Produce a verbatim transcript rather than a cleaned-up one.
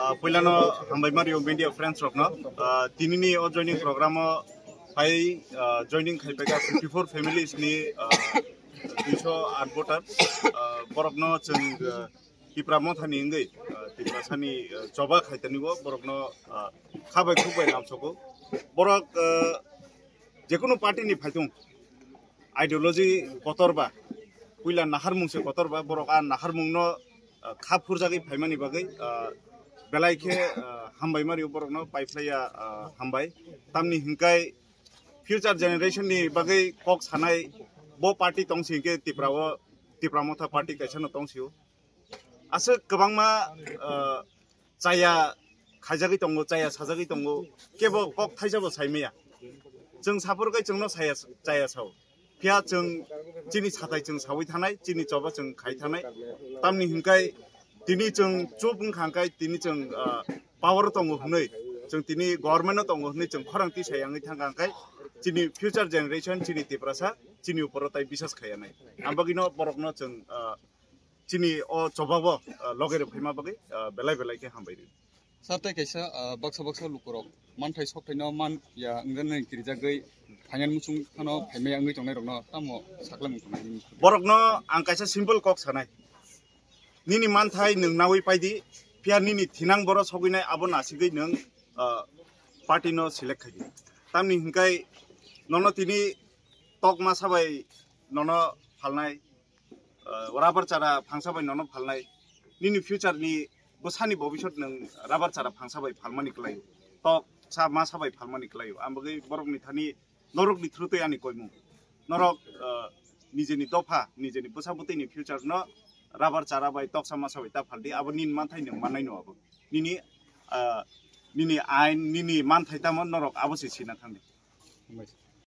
Ah, puilano hambai mario media friends rokno. Ah, tinini o joining program o phai, ah, joining khai paika fifty four families ni, ah, duiso aat voter. Ah, borokno chwng, ah, Tipra Mothani wngwi, ah, Tiprasani, ah, choba khaitanibo borokno, ah, khabai khukbai lamsogo. Borok, ah, jekunu party ni phaitung, ideology kotor ba, puila naharmung se kotor ba, borok a naharmung no, ah, kha phurjagwi phaimani bagwi, ah, belai khe, ah, hambai mario borokno paiphlaiya, ah, hambai. Tamni hinkai future generation ni bagwi kok sanai bo party tongsi hinkhe Tipra o, Tipra Motha party kaisa no tongsio. Aswk kwbangma, ah, chaya khaijagwi tongo, chaya sajagwi tongo, kebo kok thaisabo saimaya. Chwng saphuru kai chwngno saya, chaya sao. Phiya chwng chini sathai chwng sawi thanai, chini choba chwng khai thanai. Tamni hinkai tini chwng chup wngkha hinkai tini chwng, ah, power tongo hwnwi, chwng tini government no tongo hwnwi chwng khorang tisai yangwi thangkha hinkai chini future generation, chini Tiprasa, chini uporo tai bisas khaiyanai. Ambagino borokno chwng, ah, chini o chobabo, ah, loge rw phaima bagwi, ah, belai belai khe hambai rw. Sir, tei kaisa, ah, baksa baksa lukurok manthai sokthai no man ya wngjaknai kirijagwi phainani muchung phano phaimaya wngwi tongnai rokno tamo saklang wng tongnai nini? Borokno ang kaisa simple kok sanai. Nini manthai nwng nawi paidi, phiya nini thinang boro sogwinai abo nasigwi nwng, ah, party no select khaidi. Tamni hinkai nono tini tok masa bai nono phalnai, ah, rubber chara phangsa bai nono phalnai, nini future ni bwsani bobisot nwng rubber chara phangsa bai phalmani kwlaio, tok sa masa bai phalmani kwlaio. Ang bagwi borokni thani norokni through twi ani koimung, norok, ah, nijeni dopha, nijeni bwsa bwtwini future no rubber chara bai toksa masa bai ta phaldi, abo nini manthai nwng mannai no abo. Nini, ah, nini ain, nini manthai tamo norok abo se sina thangdi. Hambai.